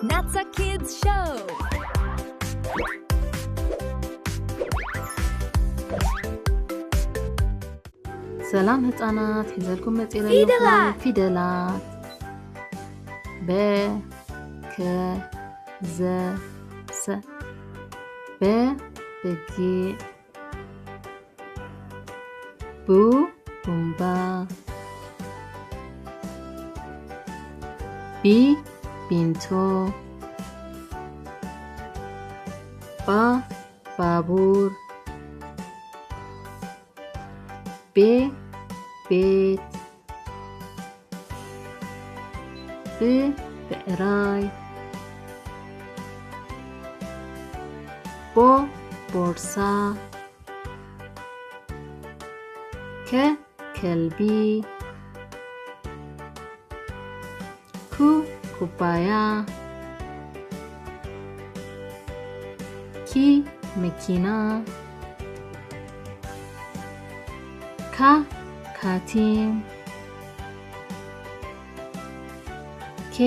Natsa Kids Show. ሰላም ህጻናት፣ ሒዘልኩም መጺእ ኣለኹ። ፊደላት። ፊደላት። በ፣ ከ፣ ዘ፣ ሰ። በ፣ በጊዕ። ቡ፣ ቡምባ። ቢ፣ ቢንቶ። ባ፣ ባቡር። ቤ፣ ቤት። ብ፣ ብዕራይ። ቦ፣ ቦርሳ። ከ፣ ከልቢ። ኩ፣ ኩባያ። ኪ፣ መኪና። ካ፣ ካቲም። ኬ፣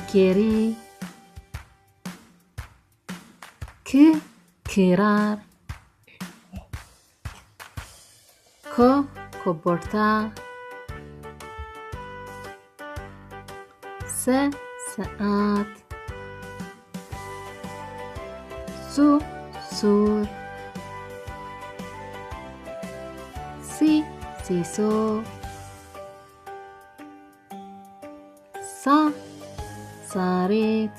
ኬሪ። ክ፣ ክራር። ኮ፣ ኮቦርታ። ሰ፣ ሰዓት። ሱ፣ ሱር። ሲ፣ ሲሶ። ሳ፣ ሳሬት።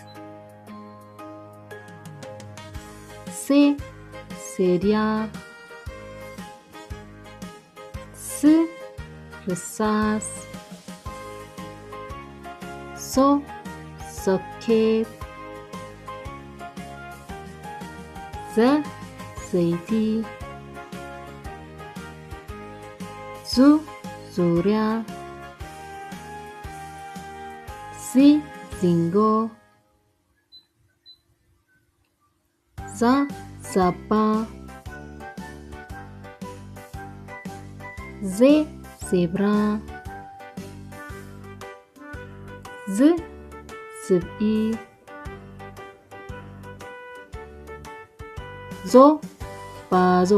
ሴ፣ ሴድያ። ስ፣ ርሳስ። ሶ፣ ሶኬት። ዘ፣ ዘይቲ። ዙ፣ ዙርያ። ዚ፣ ዚንጎ። ዛ፣ ዛባ። ዜ፣ ዜብራ። ዝ፣ ዝብኢ። ዞ፣ ባዞ።